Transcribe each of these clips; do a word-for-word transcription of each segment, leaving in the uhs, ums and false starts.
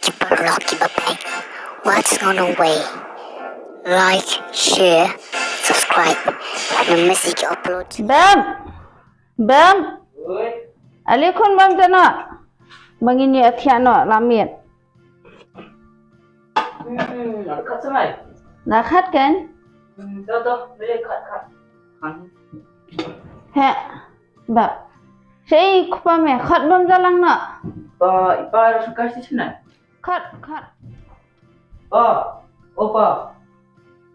Ki paralok kiba peit, wat sngewbha wei. Like, share, subscribe, ne message upload. Bam! Bam! Oi. Ale khun bam jano. Ba ngin ïa thiah noh la miet. Hmm, la khat sa mai. La khat kan? Hmm, to to, bele khat khat. Kan. He. Bap. Sei kpa me khat bam jalang na. Pa, ipa ra sungkai si chennai. Khat, khat. Pa, o pa.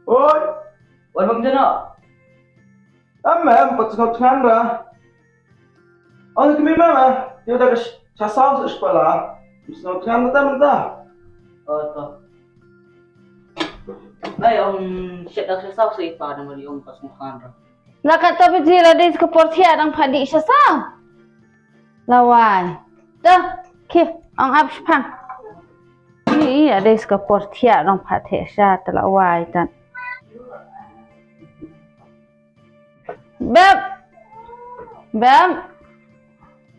Oi. Wan bam jano. Am em pat sngap tngan ra. Ong kmi mama, tiu da ka cha saw sa spala. Sngap tngan mata mata. O to. Nai ong shet da cha saw sa ipa da mari ong pas muhan ra. La kata biji la dei ka por thiah dang phah dih sha sa. La wai. Dah, ki, ong ap shpang. Ni, i, la dei ka por thiah dang phah thiah sha ta la wai tan. Beb. Beb.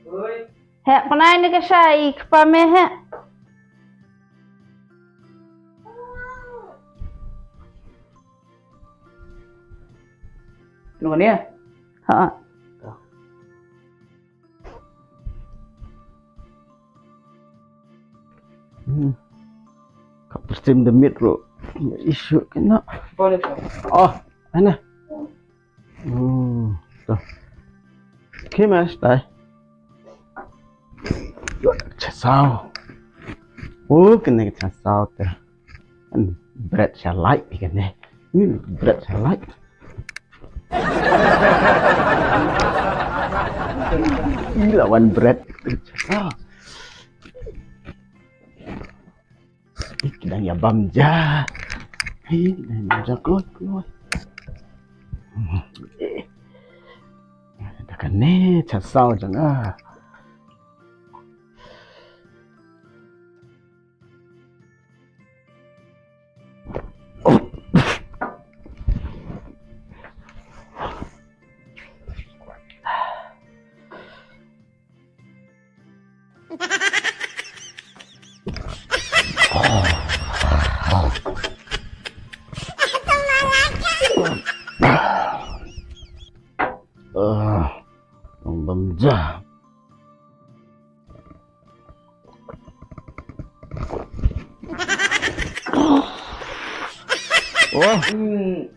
Oi. He, pnai ni ka sha i kpa me he. Nong ni? Ha. Hmm. Ka pyrsim da miet ruh. Isu kena. Boleh, Pak. Oh, ana. Hmm. Tuh. Ki mas tai. Cha saw. Oh, kena cha saw te. Kan bread sha light kane. Hmm, bread sha light. Ila wan bread. Cha saw. Ih, ki dang ïa bam ja. Ih, ki dang ïa bam ja kloi kloi. Eh. Da kane cha saw jong nga. Ah, bam ja. Oh. Hmm.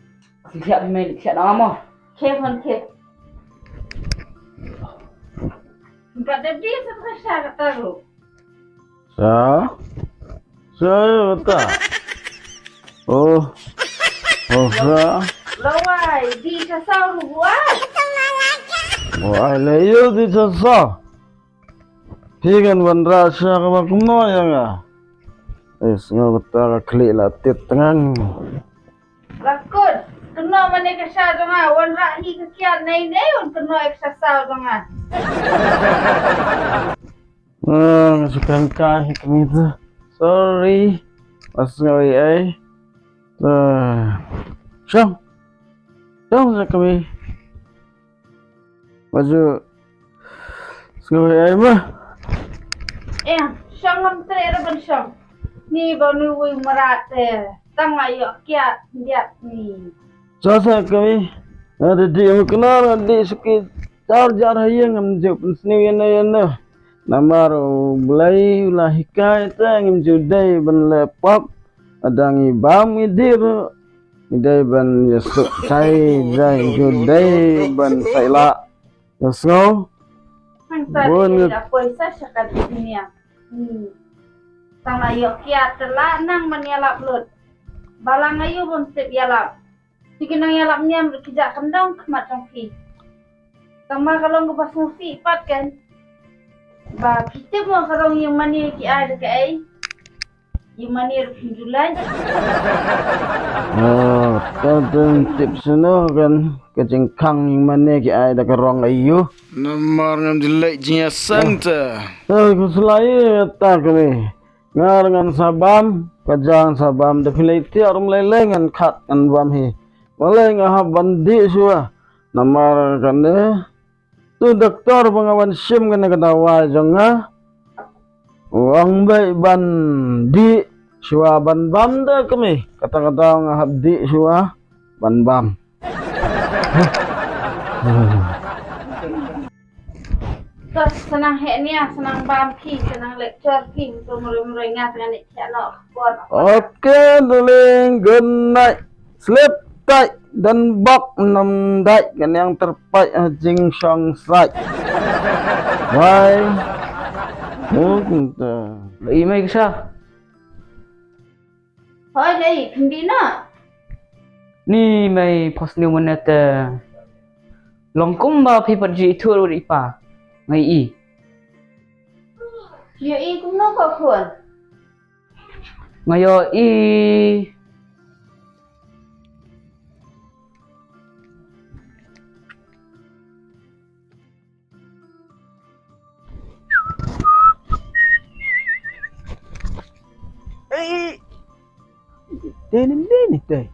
Siap main, siap nama. Kevin, Kevin. Empat debi satu sha kata lu. Sa? Sa kata. Oh. Oh, sa. Lawai, di sa sa lu buat. Oh, ai la ïa di sa sa. Phi kan wanrah sha kaba kumno ïa nga? Eh, sngew kata ka khlieh la tit tngan. Rakut, kynnoh mane ka sha jong nga, wanrah hi ka kiad nei nei, wan kynnoh ïa ka sha saw jong nga. Ah, nga shu kangkai hi kmie te. Sorry. Ba sngew ei ei. Ah. Shong. Shong sa kmie. Ba ju Sngew ei ei ma. Eh, shong ngam treh ruh ban shong. Ni ba nu wei mrad te. Tang la ïoh kiad diat ni. Sa sa kmie. Nga da dih ma knar nga dih suki jar jar ha ïing ngam ju pynsniew ïa na ïa na. Namar U Blei u la hikai te ngim ju dei ban leh pap. Lada ngi bam ngi dih ruh ngi dei ban ïasuk shai, dei ju dei ban shai lah. Ïa sngew. Hangta bun ngi la poi sa sha ka dunia. Hmm. Tang la ïoh kiad te la nang ban ïalap lut. Balang aïu bym tip ïalap. Phi ki nang ïalap niam ruh ki jah kyndong khmat jong phi. Tang ma ka long kaba sngewsih pat kan. Ba phi tip mo ka long ïing mane ki ai da kaei. Ïing mane ruh phin ju lait. Oh, ta dang tip seno kan ka jingkhang ïing mane ki ai da ka rong aïu. Namar ngam ju leh jingïaseng te. Eh, khuslai ta kane. Nga ruh ngan sa bam, ka jang sa bam da phi leit thiah ruh ym lei lei ngan khat ngan bam hi. Balei nga hap ban dih shuwa. Namar kane. Tu doktor ba nga wan shim kane ka dawai jong nga. Ong beit ban dih shuwa ban bam da kami. Kata kata nga hap dih shuwa ban bam. Terus senang hek nia, senang bam phi, senang lecture phi, mutu muroi muroi ngat ngan nek cek no. Okay, darling, good night. Sleep tight, dan bok nam dai, kan yang terpait ha jing shong sait. Bye. Email kisha. Hoi lei, khyndiat noh. Ni mei pos ni mane te. Long kumba phi pat ju ithur ur ipa. Ngai i. Ïohi kumno ko khun? Nga ïohi. Ei, dei ne dei ne dei.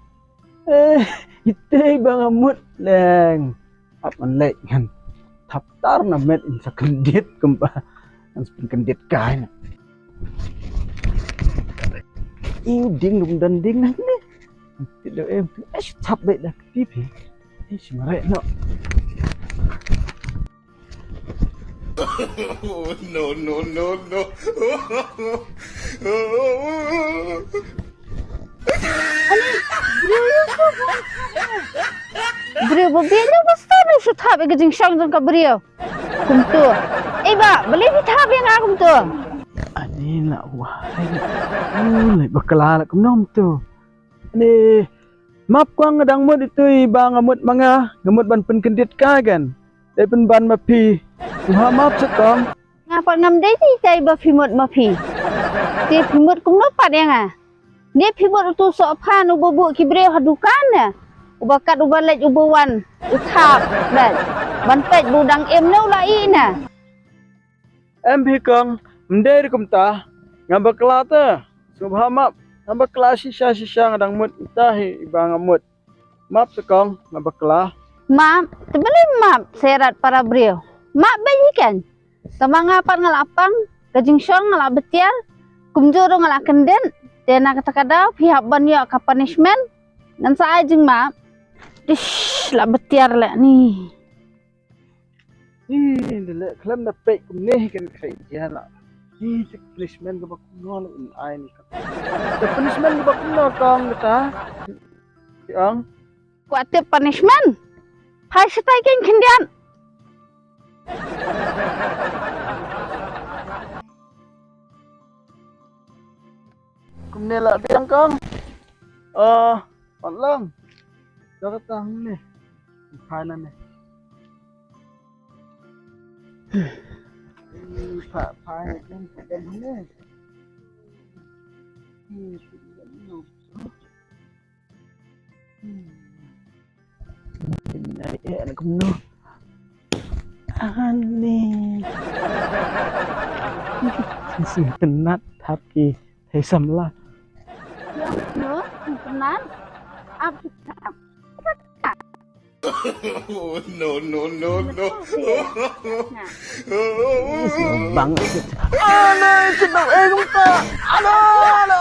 Eh, itei ba nga mut leng. Ap man leh ngan thap tar na met in sa kyndit kumba ngan sa pynkhyndit kai na. Iu ding lum dan ding na ne. Ti do em tu. Eh, thap beit da kti phi. Eh, si mare no. No, no, no, no. Ani, briew ïa u briew ba bieit ïa u ba stad u shu thap ïa ka jingshong jong ka briew. Kumtu. Ei ba, balei phi thap ïa nga kumtu? Ani la wahai. U lei bakla la kumno kumtu. Ani map kong nga dang mut itu i ba nga mut ma nga, nga mut ban pynkyndit ka kan. Dei pynban ma phi. Tuha map sa kong. Nga pat ngam dei dei tai ba phi mut ma phi. Te phi mut kumno pat ïa nga. Ne phi mut utu soh phan uba buh ki briew ha dukan ne. Uba kat uba leit uba wan. U thap leit. Ban peit ba u dang im ne u la ih ne. Em phi kong, ym dei ruh kumta. Nga bakla te. Sngewbha map. Nga bakla shisha shisha nga dang mut ita hi iba nga mut. Map sa kong, nga bakla. Map, te balei map, serat para briew. Map beit hi kan. Tama nga pat nga la pang, ka jingshong nga la betiar, kumjuh ruh nga la kyndit, te na kata ka daw, phi hap ban ïoh ka punishment, ngan sa ai jingmap. Dish, la betiar leh ni. Hi, da leh khlem da peit kumne hi kan khrei jia la. Hi, te punishment kaba kumno la un ai ni ka. Te punishment kaba kumno kong kata. Hi ong. Kwah tip punishment. Phai shatai kein khyndiat. Kumne la biang kong. Eh, pat lang. Da kata hangne. Phai nangne. Phai, phai, phai hangne. Kumno? Ani. Sngewtynnat thap ki thei samla. No, sngewtynnat. Ap, ap. No, no, no, no. Bang. Ano, ito daw, eh, nung ka. Ano, ano.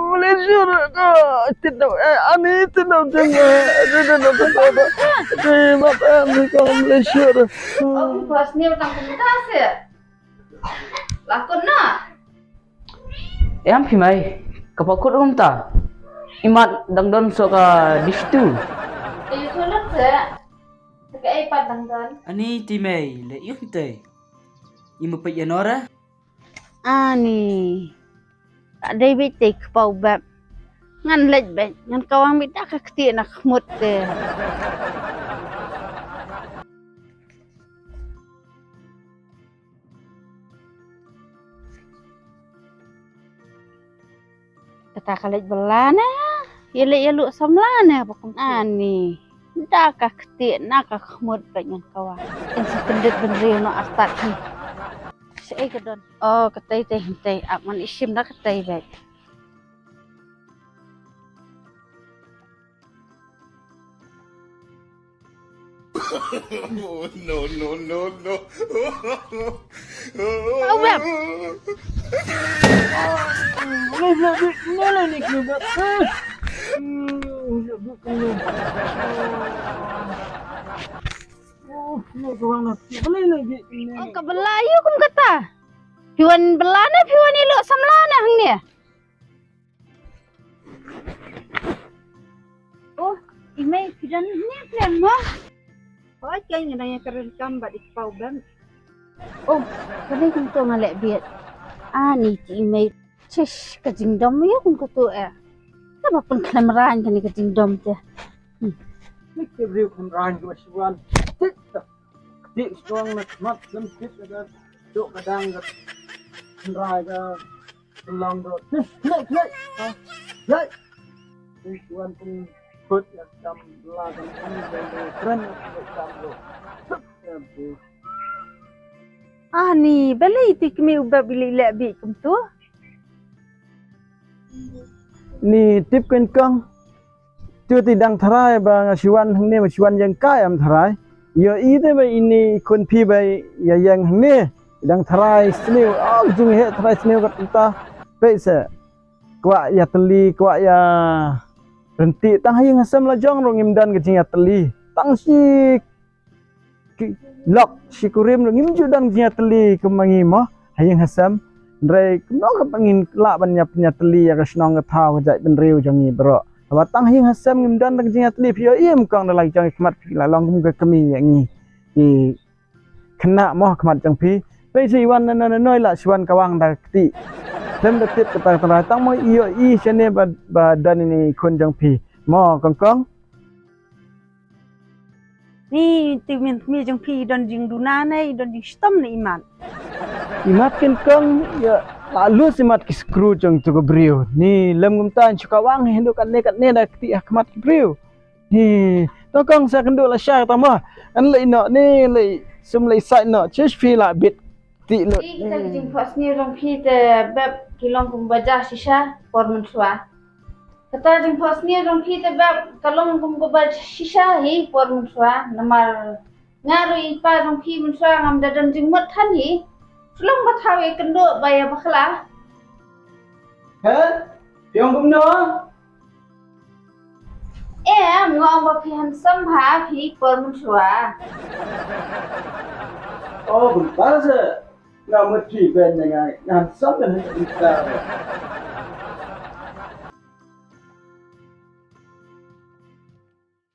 Malaysia ka. Ito daw, eh, ani, ito daw, ito daw, ito daw, ito daw, ito daw, ito daw, Malaysia. Oh, bos ni utang kumta sih. Lakun na. Em phi mai, ka pakut um ta. Imat dang don so ka dish tu. Te yu sulut se. Te ka ei pat dang don. Ani ti mai, le yum te. Ima peit ïa nora. Ani. Ta dei beit te kpaw bep. Ngan leit beit, ngan kawang beit da ka kti na khmut te. Kata ka leit bela ne, ïa leit ïa luh samla ne, ba kum ani. Da ka kti na ka khmut bad ngan kawa. In sa kyndit bynriew noh artat hi. Shaei ka don. Oh, katei tei hynrei, ap ngan ishim da katei bad. Oh, no, no, no, no. Au beb. Ong ka bela ïa kum kata. Phi wan bela ne phi wan ïalok samla ne hangne? Oh, i mei phi don hangne phi wan mo? Hooid, nga dang ïakren kam bad i kpa u bem. Oh, kane kumto nga leh biet. Ani ti i mei. Chish, ka jingdom ïa kum katu eh. Kaba pynkhlem rang kane ka jingdom te. Hmm. Tik te briew khlem rang kaba shuwan. Tik te. Tik shuwan na khmat lem tik te. Tuk ka dang ka. Rang ka. Long do. Tik, tik, tik. Ah. Tik. Tik shuwan pun kut ya kam la kam kam. Kren ya kam do. Tik ya bu. Ani, balei iti kmie u bab i leh bih kumtu? Ni tip kein kong. Tu ti dang tharai ba nga shuwan hangne ba shuwan ïeng kai am tharai. Ïohi te ba ini khun phi ba ïa ïeng hangne. Dang tharai sniew, oh jingeh tharai sniew kat ta. Pei se. Kwah ïa teli, kwah ïa renti tang ha ïing ha sem la jong ruh ngim don ka jingïateli. Tang shi ki lok shi kurim ruh ngim ju don jingïateli kum ma ngi mo ha ïing ha sem. Hynrei kumno ka ba ngin lah ban ïa pynïateli ïa ka shnong ka thaw ka jaitbynriew jong ngi baroh. Haba tang ha ïing ha sem ngim don ka jingïateli phi ïohi em kong da la ki jong ki khmat phi la long kum ka kmie ïa ngi. Ki khynnah mo ha khmat jong phi. Pei sa i wan na na na noi la shuwan ka wang da ka kti. Khlem da tip kata ka trai tang mo i ïohi shane ba ba don ini i khun jong phi. Mo kong kong. Ni ti min mi jong phi i don jingduna ne i don jingshitom ne i mat. I mat kein kong ïa la lus i mat ki skru jong tu ka briew. Ni lem kumta shu ka wang hi ndu katne katne da kti ha khmat ki briew. Ni to kong sa kynduh la sha ta mo. An lei no ni lei sum lei sai no chish phi la bit. Ti lut. Ih, kita ka jingphohsniew jong phi te beb ki long kum ba ja shisha por mynshuwa. Kata jingphohsniew jong phi te beb ka long kum ba ja shisha hi por mynshuwa. Namar nga ruh i pa jong phi mynshuwa ngam da don jingmut than hi. Shu long ba thaw ïa kynduh ba ïa bakla. He? Phi ong kumno? Em, nga ong ba phi handsome ha phi por mynshuwa. Oh, kumta se. Nga mut phi ben nga handsome kan handsome.